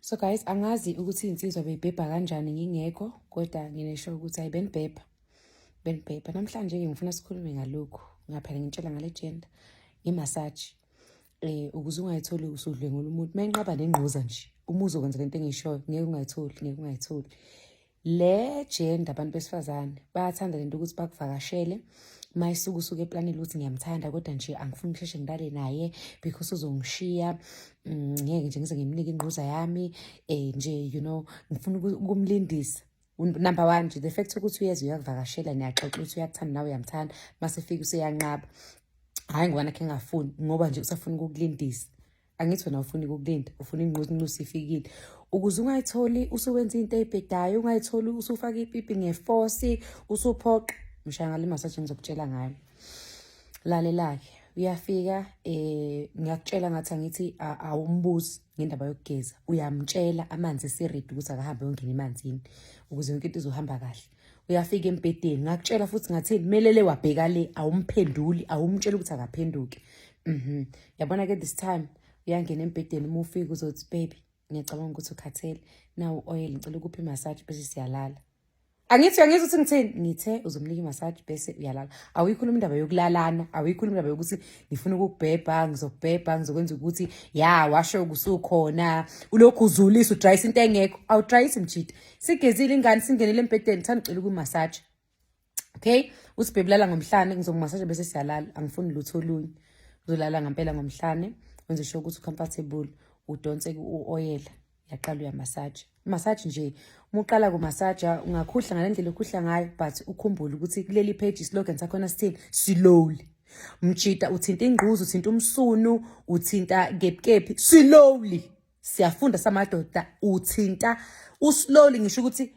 So guys, angazi ukuthi insizwa beyibhebha kanjani ngingekho, kodwa nginesho ukuthi hayi, benibhebha. Benibhebha. Namhlanje-ke ngifuna sikhulume ngalokhu. Ngaphela ngitshela ngale gender, nge-massage. Ukuze ungayitholi usudlwengula umuntu. Mayinqaba nengquza nje, uma uzokwenza lento engiyishoyo, ngeke ungayitholi, ngeke ungayitholi. Le gender, abantu besifazane bayathanda lento ukuthi bakuvakashele, mayisuke usuke eplanile ukuthi ngiyamthanda, kodwa nje angifuni ngisheshe ngilale naye because uzongishiya, ngeke nje ngize ngimnike ingquza yami, nje ngifuna ukumlindisa. Number one nje, the fact ukuthi uyeza, uyakuvakashela, niyaxoxa ukuthi uyakuthanda, nawe uyamthanda, mase fika useyanqaba, hhayi ngoba nakhe engafuni, ngoba nje usafuna ukukulindisa. Angithi wena ufuna ukukulinda, ufuna ingquza, inquza ifikile, ukuze ungayitholi usuwenza into eyibhedayo, ungayitholi usufaka ipipi nge-force, usuphoqa. Mshaya ngale massage engizokutshela ngayo. Lalela-ke, uyafika, ngiyakutshela ngathi, angithi awumbuzi ngendaba yokugeza, uyamtshela amanzi ese-ready ukuthi akahambe yongena emanzini ukuze yonke into izohamba kahle. Uyafika embhedeni, ngakutshela futhi ngathini, melele wabheka le, awumphenduli, awumtshela ukuthi akaphenduke. Yabona-ke, this time uyangena embhedeni, uma ufika uzothi, "Baby, ngiyacabanga ukuthi ukhathele, nawu oil, ngicela ukupha i-massage bese siyalala." Angithi uyangizwa ukuthi ngithini? Ngithe uzomnika i-massage bese uyalala. Awuyikhuluma indaba yokulalana, awuyikhuluma indaba yokuthi ngifuna ukukubhebha, ngizokubhebha, ngizokwenza ukuthi ya washo kusukhona ulokhu uzulisa, udrayisa into engekho. Awudrayisi, mjida. Sigezile ingane, singenele embhedeni, thanda ucela ukumassage. Okay, uthi, "Baby, lala ngomhlane, ngizokumasaja bese siyalala, angifuni lutho olunye." Uzolala ngempela ngomhlane, wenze sure ukuthi ucomfortable, udonse u-oyela, yaqala uyamasaja. Massage nje, uma uqala kumasaja ungakhuhla ngale ndlela okhuhla ngayo, but ukhumbule ukuthi kuleli page islogan sakhona sithini? Slowly. Mjida, uthinta ingquzu, uthinta umsunu, uthinta kephi, slowly. Siyafunda samadoda, uthinta uslowly, ngisho ukuthi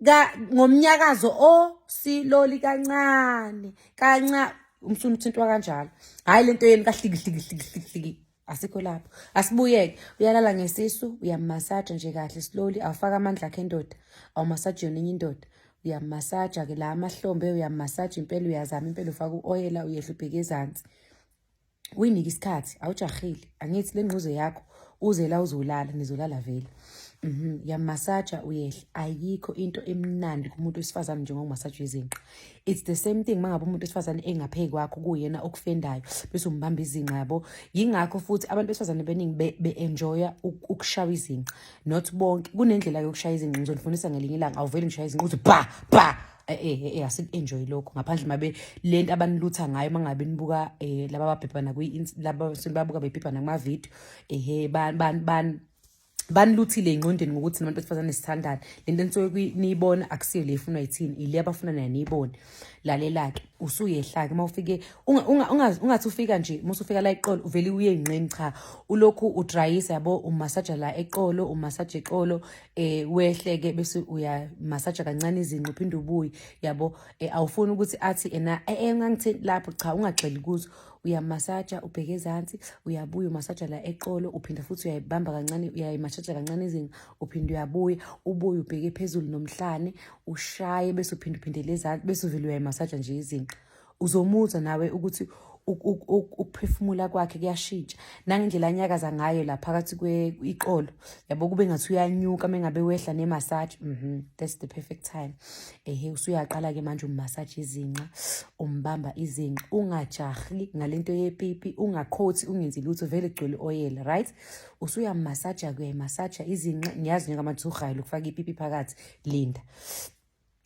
ka ngomnyakazo o slowly, kancane kancane, umsunu uthintwa kanjalo, hhayi lento yeni kahliki hliki hliki hliki hliki, asikho lapho. Asibuyeke, uyalala ngesisu, uyamasaja nje kahle slowly, awufaka amandla akhe endoda, awumasaji yona enye indoda. Uyamasaja-ke la amahlombe, uyamasaja impela, uyazama impela, ufaka u-oyela, uyehla ubheke ezansi, uyinike isikhathi, awujahile. Angithi le ngquzo yakho uze la uzolala, nizolala vele. Uyamasaja, uyehla. Ayikho into emnandi kumuntu wesifazane njengokumasajwa izinqa. It's the same thing mangabe umuntu wesifazane engaphezu kwakho, kuyena okufendayo, bese umbamba izinqa, yabo. Yingakho futhi abantu besifazane beningi be-enjoya ukushawa izinqa. Not bonke, kunendlela yokushaya izinqa, ngizonifundisa ngelinye ilanga. Awuveli ngishaya izinqa uthi ba ba, asiku-enjoy lokho, ngaphandle mabe lento abanilutha ngayo, mangabe nibuka laba ababhebhana laba babuka bebhebhana kuma-video, ehe, ban ban ban baniluthile engqondweni ngokuthi nabantu besifazane sithandane. Lento enisuke niyibona akusiyo le efunwa yithini, ile abafuna nayo niyibone. Lalela-ke, usuyehla-ke, uma ufike ungathi ufika nje, uma usufika la eqolo uvele uye ey'nqeni, cha, ulokhu udrayisa, yabo, umasaja la eqolo, umasaja eqolo, wehle-ke, bese uyamasaja kancane izinqa, uphinde ubuye, yabo. Awufuni ukuthi athi ena ungangithinti lapho, cha, ungagxili kuzo. Uyamasaja, ubheke ezansi, uyabuya, umasaja la eqolo, uphinda futhi uyayibamba kancane, uyayimasaja kancane izinqa, uphinde uyabuya, ubuye ubheke phezulu nomhlane, ushaye, bese uphinde uphindele ezansi, bese uvele uyayimasaja nje izinqa. Uzomuzwa nawe ukuthi ukuphefumula kwakhe kuyashintsha, nangendlela anyakaza ngayo la phakathi kwe-iqolo, yabo, kube ngathi uyanyuka mengabe wehla nemassage. That's the perfect time. Ehe, usuyaqala-ke manje ummasaje izinqa, umbamba izinqa, ungajahi ngalento yepipi, ungakhothi, ungenzi lutho, vele gcwele oyela, right? Usuyamasaja-ke, uyayimasaja izinqa. Ngiyazi njengamanje usuhayela ukufaka ipipi phakathi, linda.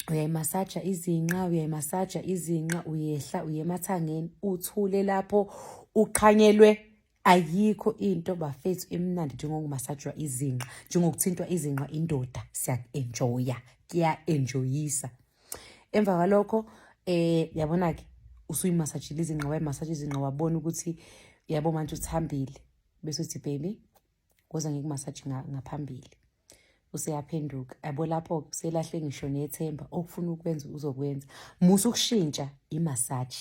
Uyayimasaja izinqa, uyayimasaja izinqa, uyehla uye emathangeni, uthule lapho, uqhanyelwe. Ayikho into, bafethu, emnandi njengokumasajwa izinqa, njengokuthintwa izinqa indoda. Siyaku-enjoya, kuya-enjoyisa. Emva kwalokho, yabona-ke, usuyimasajile izinqa, wayimasaja izinqa, wabona ukuthi, yabo, manje uthambile, bese uthi, "Baby, kuze ngikumasaje ngaphambili." Useyaphenduka, yabo, lapho selahle ngisho nethemba, okufuna ukwenza uzokwenza. Musa ukushintsha imassage,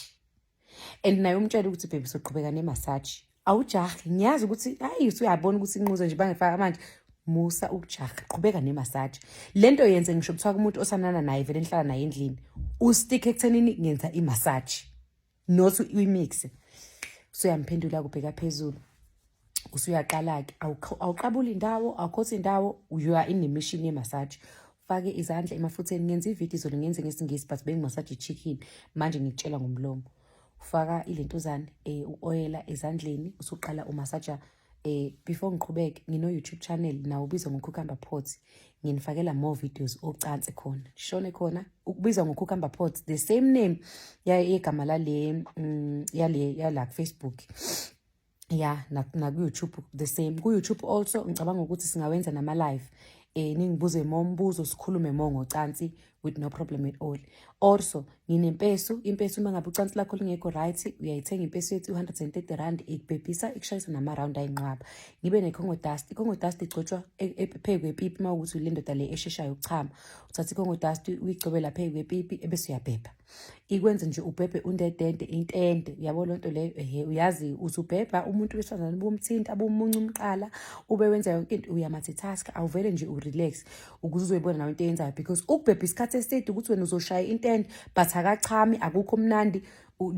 and naye umtshele ukuthi, "Baby, soqhubeka nemassage, awujahi." Ngiyazi ukuthi hayi, usuyabona ukuthi inquzo nje bangifaka manje. Musa ukujaha, qhubeka nemassage. Lento yenze ngisho kuthiwa kumuntu osanana naye vele, nihlala naye endlini, ustick ekuthenini ngenza imassage, not uyimixe. Usuyamphendula, kubheka phezulu. Usuyaqala-ke, awuqabuli indawo, awukhothi indawo, you are in the mission ye-massage. Fake izandla emafutheni. Ngenza ividiyo izolo, ngenze ngesiNgisi, but bengimasaje i-chicken. Manje ngikutshela ngomlomo. Ufaka ilentuzane, u-oyela ezandleni, usuqala umasaja. Before ngiqhubeke, ngino-YouTube channel nawo ubizwa ngo-Cucumber Pot. Nginifakela more videos ocansi khona, shone khona, ukubizwa ngo-Cucumber Pot, the same name yegama lale yale yala ku-Facebook, ya, naku-YouTube the same. Ku-YouTube also ngicabanga ukuthi singawenza nama-live, ningibuze more umbuzo, sikhulume more ngocansi with no problem at all. Also nginempesu. Impesu, uma ngabe ucansi lakho lingekho right, uyayithenga impesu yethu, R130, ikubhebhisa, ikushayisa nama-round ayinqwaba. Ngibe ne-Congo dust. I-Congo dust igcotshwa phezu kwepipi. Uma ukuthi le ndoda le esheshayo ukuchama, uthatha i-Congo dust, uyigcobe lapha phezu kwepipi, ebese uyabhebha. Ikwenze nje ubhebhe undedende intende, uyabo loo nto leyo. Ehe, uyazi uthi ubhebha umuntu wesifazane, bumthinta, bumunca umqala, ube wenza yonke into, uyamultitask, awuvele nje urelax ukuze uzoyibona nawe into eyenzayo, because ukubhebha isikhathi eside ukuthi wena uzoshaya intende but akachami, akukho mnandi.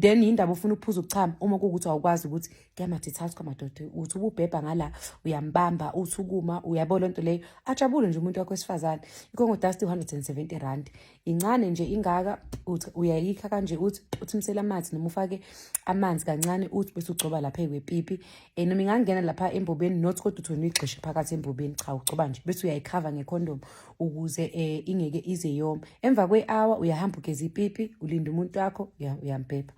Then yindaba ufuna ukuphuza ukuchama uma kuwukuthi awukwazi ukuthi kuyamultitask, madoda. Uthi ububhebha ngala, uyambamba, uthi ukuma, uyabo loo nto leyo, ajabule nje umuntu wakho wesifazane. I-Congo dust R170, incane nje ingaka. Uthi uyayikha kanje, uthi uthimisele amanzi noma ufake amanzi kancane, uthi bese ugcoba lapha kwepipi, noma ingangena lapha embobeni, not kodwa uthi wena uyigxishe phakathi embobeni. Cha, ugcoba nje bese uyayikhava ngekhondom ukuze ingeke ize yoma. Emva kwe-hour uyahamba ugeza ipipi, ulinde umuntu wakho, uyambhebha.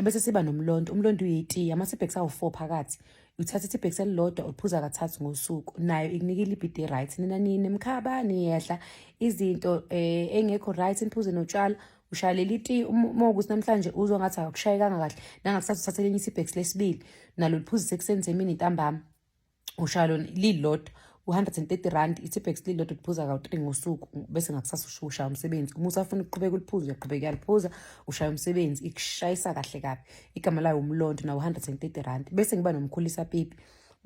Bese siba nomlondo. Umlondo uyitiye, ama-teabags awu-4 phakathi. Uthatha i-teabags elilodwa, uliphuza kathathu ngosuku, nayo ikunika ilibido e-right. Nina ninemkhaba, niyehla izinto engekho right, niphuze notshwala, ushaya leli tiye. Uma ukuthi namhlanje uzwa ngathi akushayekanga kahle, nangakusasa uthathe elinye i-teabags lesibili, nalo liphuzise ekuseni, semini, ntambama. Ushaya lona lilodwa, R130 i-teabags lilodwa, uliphuza kawu-3 ngosuku, bese ngakusasa ushaya umsebenzi. Uma usafuna ukuqhubeka uliphuza, uyaqhubeka uyaliphuza, ushaya umsebenzi. Ikushayisa kahle kabi. Igama layo umlondo, nawo R130. Bese ngiba nomkhulisa pipi.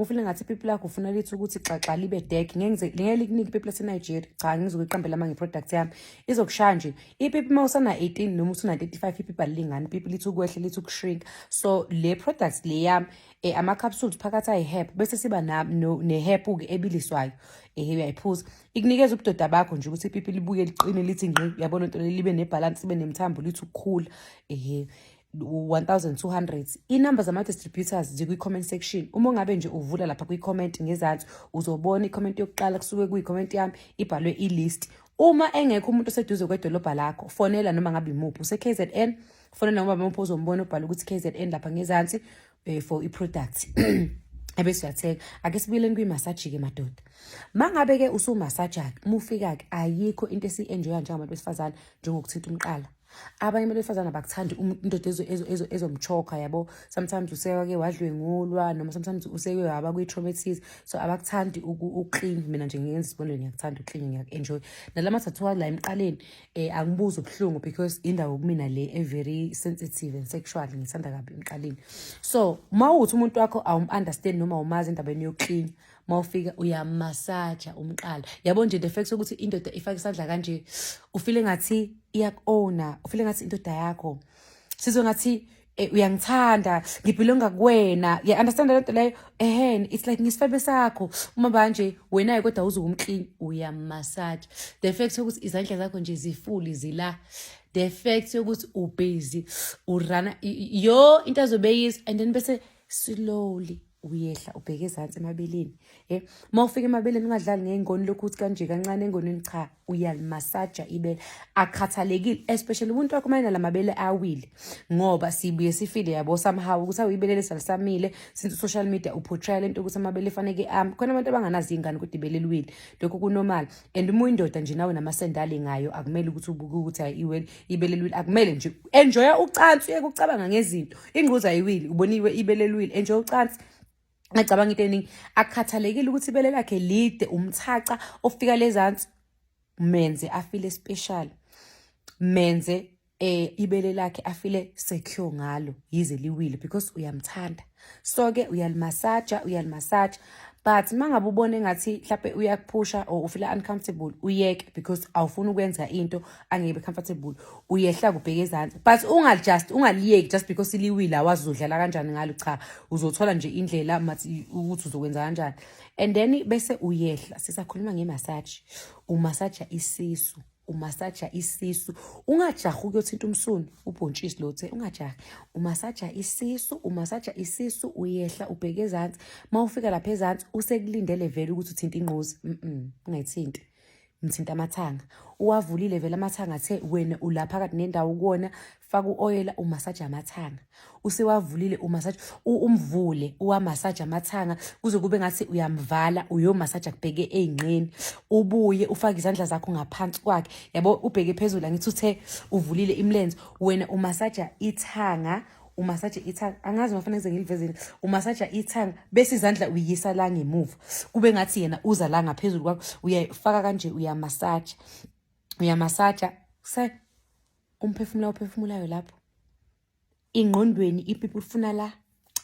Ufile ngathi ipipi lakho ufuna lithi ukuthi xaxa, libe dek, ngeke likunike ipipi laseNigeria. Cha, ngizokuqambela manje i-product yami izokushaya nje ipipi. Uma usana-18 noma usuna-35, ipipi alilingani, ipipi lithi ukwehla, lithi ukushrink. So le product le yami, ama-capsules phakathi ayi-herb, bese siba ne-herb-ke ebiliswayo. Uyayiphuza, ikunikeza ubudoda bakho nje ukuthi ipipi libuye liqine, lithi ngqi, uyabona nto, libe nebalance, libe nemthambo, lithi ukukhula. Ehe, 1200. Inamba zama-distributors zikwi-comment section. Uma ungabe nje uvula lapha kwi-comment ngezansi, uzobona i-comment yokuqala kusuke kuyi-comment yami, ibhalwe i-list. Uma engekho umuntu oseduze kwedolobha lakho, fonela noma ngabe imuphi use-KZN, fonela noma imuphi ozombona ubhale ukuthi KZN lapha ngezansi, for i-product, ebese uyathenga. Ake sibuyeleni kwimasaji-ke, madoda. Ma ngabe-ke usumasaja-ke, uma ufika-ke, ayikho into esiyi-enjoya njengabantu besifazane njengokuthinta umqala. Abanye abantu besifazane abakuthandi indoda ezomchoka, yabo. Sometimes useke wadlwengulwa, noma sometimes useke waba kwi-trauma ethize, so abakuthandi ukuklinywa. Mina nje ngenza isibonelo, ngiyakuthanda ukuklinywa, ngiyaku-enjoy. Nala ma-tattoo la emqaleni, angibuzi ubuhlungu because indawo kumina le e-very sensitive and sexual. Ngithanda kabi emqaleni. So uma uthi umuntu wakho awum-understand noma awumazi endabeni yokuklinya, uma ufika uyamasaja umqala, yabo nje, the fact ukuthi indoda ifake isandla kanje, ufile ngathi iyaku-owna, ufile ngathi indoda yakho, sizwe ngathi uyangithanda, ngibelonga kuwena, ya understand lento leyo. Ehhe, it's like ngisifebe sakho uma banje wena-ke, kodwa uzukumklina, uyamasaja. The fact yokuthi izandla zakho nje zifuli zila, the fact yokuthi ubusy urana yo into azobe yizwa, and then bese slowly uyehla, ubheke ezansi emabeleni. Uma ufika emabeleni, ungadlali ngey'ngoni lokhu uthi kanje kancane engonini. Cha, uyalimasaja ibele, akukhathalekile, especially umuntu wakho mayena lamabele awile, ngoba sibuye sifile, yabo, somehow ukuthi awu, ibele lesalisamile, since social media uportray lento ukuthi amabele faneke ami. Khona abantu abanganazi iy'ngane kodwa ibele liwile, lokho kunormal. And uma uyindoda nje nawe namasendali ngayo, akumele ukuthi ubuke ukuthi hayi, iwele, ibele liwile. Akumele nje, enjoya ucansi, uyeke ukucabanga ngezinto. Ingquza ayiwile, uboniwe ibele liwile, enjoy ucansi, ngacabanga into eningi. Akukhathalekile ukuthi ibele lakhe lide, umthaca ofika lezansi, menze afile special, menze ibele lakhe afile secure ngalo yize liwile, because uyamthanda. So ke uyalimasaja, uyalimasaja. But uma ngabe ubona engathi mhlawumbe uyakuphusha or ufila uncomfortable, uyeke, because awufuni ukwenza into angeke comfortable. Uyehla kubheka ezansi, but ungalijust, ungaliyeki just because liwile. Awazi uzodlala kanjani ngalo. Cha, uzothola nje indlela mathi ukuthi uzokwenza kanjani. And then bese uyehla. Sisakhuluma ngemassage, umasaja isisu, umasaja isisu. Ungajahi ukuyothinta umsunu, ubhontshisi lo the, ungajahi. Umasaja isisu, umasaja isisu, uyehla ubheke ezansi. Uma ufika lapha ezansi, usekulindele vele ukuthi uthinte ingquza. Ungayithinti. Mthinta amathanga, uwavulile vele amathanga, athe wena ula phakathi nendawo kuwona. Faka u-oyela, umasaje amathanga usewavulile, umasaje, umvule, uwamasaje amathanga kuze kube ngathi uyamvala. Uyomasaja kubheke ey'nqeni, ubuye ufake izandla zakho ngaphansi kwakhe, yabo, ubheke phezulu. Angithi uthe uvulile imilenze, wena umasaja ithanga, umasaje ithanga. Angazi mafanele ngize ngilivezele. Umasaja ithanga, bese izandla uyisa la ngemuva, kube ngathi yena uza la ngaphezulu kwakho. Uyafaka kanje, uyamasaja, uyamasaja se umphefumulo uphefumulayo lapho ingqondweni. Ipipi ufuna la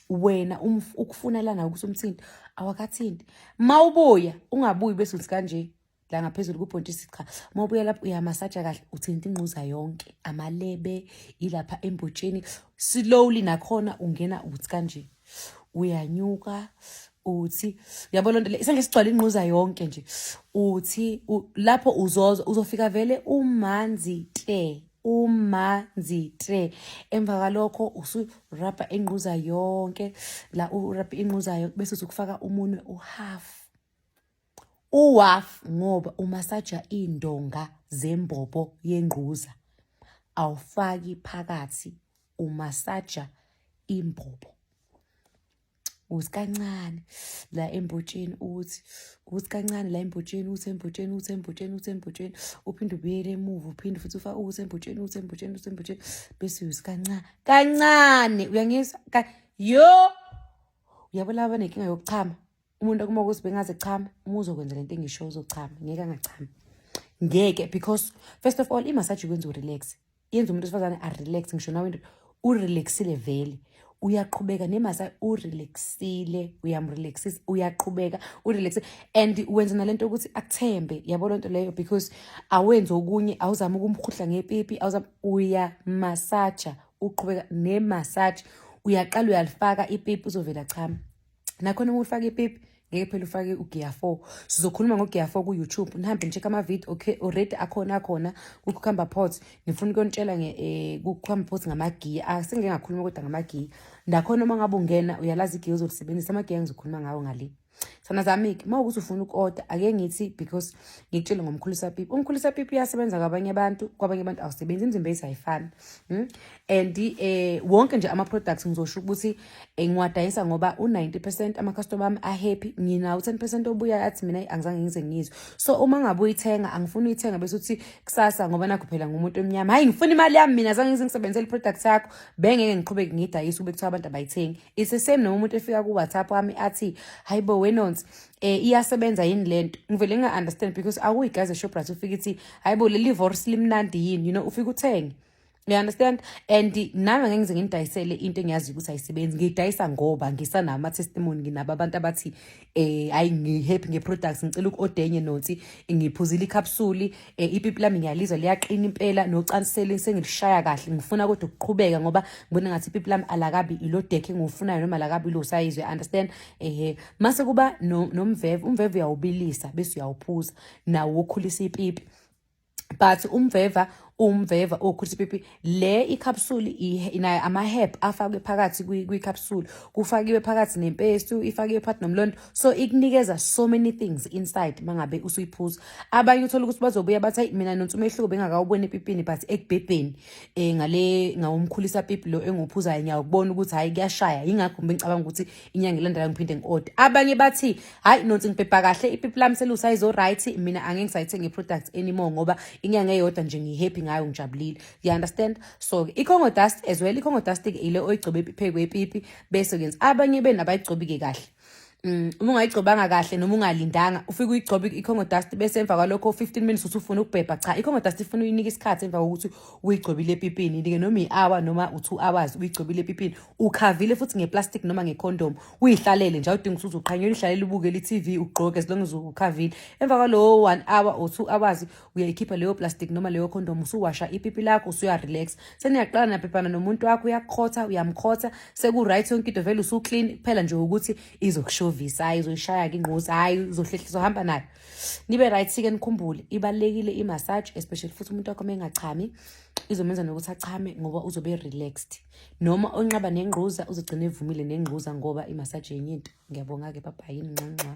wena, ukufuna la nawe ukuthi umthinti, awakathinti. Mawubuya, ungabuyi bese uthi kanje la ngaphezulu kubhontshisi. Cha, mawubuya lapho, uyamasaja kahle, uthinta ingquza yonke, amalebe, ilapha embotsheni, slowly. Nakhona ungena uthi kanje, uyanyuka, uthi yabo lonto le, isandla sigcwala ingquza yonke nje. Uthi lapho uzozwa, uzofika vele umanzi te, umanzi te. Emva kwalokho usurabha ingquza yonke la, urabha ingquza yonke, bese uzokufaka umunwe uhalf, uwaf, ngoba umasaja indonga zembobo yengquza, awufaki phakathi, umasaja imbobo. Uthi kancane la embotsheni, uthi kancane la embotsheni, uthi embotsheni, uthi embotsheni, uthi embotsheni, uphinde ubuyele emuva, uphinde futhi ufake, uthi embotsheni, uthi embotsheni, uthi embotsheni, bese uthi kancane kancane. Uyangizwa? Yo, uyabo laba banenkinga yokuchama, umuntu kuma ukuthi bengaze chama, uma uzokwenza lento engisho, uzochama, ngeke angachama, ngeke. Because first of all, imassage ikwenza urelax, yenza umuntu wesifazane arelax. Ngisho nawe indoda urelaxile vele, uyaqhubeka nemassage, urelaxile, uyamrelaxisa, uyaqhubeka urelax, and wenza nalento ukuthi akuthembe, yabo lonto leyo, because awenzi okunye, awuzama ukumkhuhla ngepipi, awuzama, uyamasaja, uqhubeka nemassage. Uyaqala uyalifaka ipipi, uzovela chama. Nakhona uma ufaka ipipi, ngeke phela ufake ugear 4. Sizokhuluma ngogear 4 ku-YouTube, nihambe ni-check ama-video. Okay, already akhona, akhona ku-cucumber pot. Ngifuna ukuyonitshela ku-cucumber pot ngamagiya. Asengike ngakhuluma kodwa ngamagiya. Nakhona uma ngabe ungena, uyalazi igiya ozolisebenzisa, amagiya engizokhuluma ngawo ngale. Sana zami-ke, uma ukuthi ufuna uku-oda, ake ngithi, because ngikutshele ngomkhulisa pipi, umkhulisa pipi uyasebenza kwabanye abantu, kwabanye abantu awusebenzi. Imizimba yethu ayifani. And wonke nje ama-products, ngizosho ukuthi ngiwadayisa ngoba u-90% ama-customer ami a-happy. Nginawo u-10% obuya athi, "Mina angizange ngize ngizwe." So uma ngabe uyithenga, angifuni uyithenga bese uthi kusasa, ngoba nakho phela ngumuntu omnyama, "Hayi, ngifuna imali yami, mina zange ngize ngisebenzele i-product yakho." Bengeke ngiqhubeke ngiyidayise ube kuthiwa abantu abayithengi. It's the same noma umuntu efika ku-WhatsApp wami athi, "Hayi bo, wenonsi, iyasebenza yini lento?" Ngivele nginga-understand, because akuyigazi eShoprite ufike ithi, "Hayi bo, leli wors limnandi yini?" Ufike uthenge, you understand? And nami angeke ngize ngidayisele into engiyaziyo ukuthi ayisebenzi. Ngiyidayisa ngoba ngisanawo ama-testimony, nginabo abantu abathi, "Hayi, ngi-happy nge-products, ngicela uku-oda enye nonsi, ngiphuzile ikapsuli, ipipi lami ngiyalizwa liyaqina impela, nocansi sengilishaya kahle, ngifuna kodwa ukuqhubeka ngoba ngibona ngathi ipipi lami alakabi ilo deck engiwufunayo noma alakabi ilo size." You understand? Ehe, mase kuba nomveve. Umveve uyawubilisa bese uyawuphuza, nawo wokhulisa ipipi. But umveva okhulisa ipipi, le ikapsuli inayo ama-herb afakwe phakathi kwikapsuli, kufakiwe phakathi nempesu, ifakiwe phakathi nomlondo, so ikunikeza so many things inside mangabe usuyiphuza. Abanye uthola ukuthi bazobuya bathi, "Hayi, mina nonke umehluko bengakawuboni epipini, but ekubhebheni ngale ngawumkhulisa pipi lo engiwuphuzayo, ngiyawubona ukuthi hayi, kuyashaya, yingakho ngicabanga ukuthi inyanga elandelayo ngiphinde ngi-order." Abanye bathi, "Hayi nonsi, ngibhebha kahle, ipipi lami selusayizo right, mina angeke ngisayithenga i-product anymore ngoba inyanga eyodwa nje ngihappy ngayo, ngijabulile." You understand? So i-Congo dust as well, i-Congo dust-ke ile oyigcobe phezu kwepipi, bese kuyenza. Abanye benu abayigcobi-ke kahle. Uma ungayigcobanga kahle noma ungalindanga, ufike uyigcobe i-Congo dust, bese emva kwalokho 15 minutes usufuna ukubhebha. Cha, i-Congo dust ifuna uyinike isikhathi emva kokuthi uyigcobile epipini. Inike noma i-hour noma u-2 hours uyigcobile epipini, ukhavile futhi ngeplastic noma ngecondom, uyihlalele nje, awudinga ukuthi uzuqhanyelwe. Uyihlalele, ubukele i-TV, ugqoke, as long as ukhavile. Emva kwalowo 1 hour or 2 hours uyayikhipha leyo plastic noma leyo condom, usuwasha ipipi lakho, usuyarelax, seniyaqala nabhebhana nomuntu wakho, uyakukhotha, uyamkhotha, seku-right yonke into, vele usu-clean. Kuphela nje ukuthi izokushovisa, hayi, uzoyishaya-ke ingquza, hhayi, uzohlehlisa, uhamba nayo, nibe right-ke. Nikhumbule, ibalulekile i-massage, especially futhi umuntu wakho uma engachami, izomenza nokuthi achame ngoba uzobe relaxed. Noma onqaba nengquza uzogcina evumile nengquza ngoba i-massage yenye into. Ngiyabonga-ke, bye bye, nxanxa.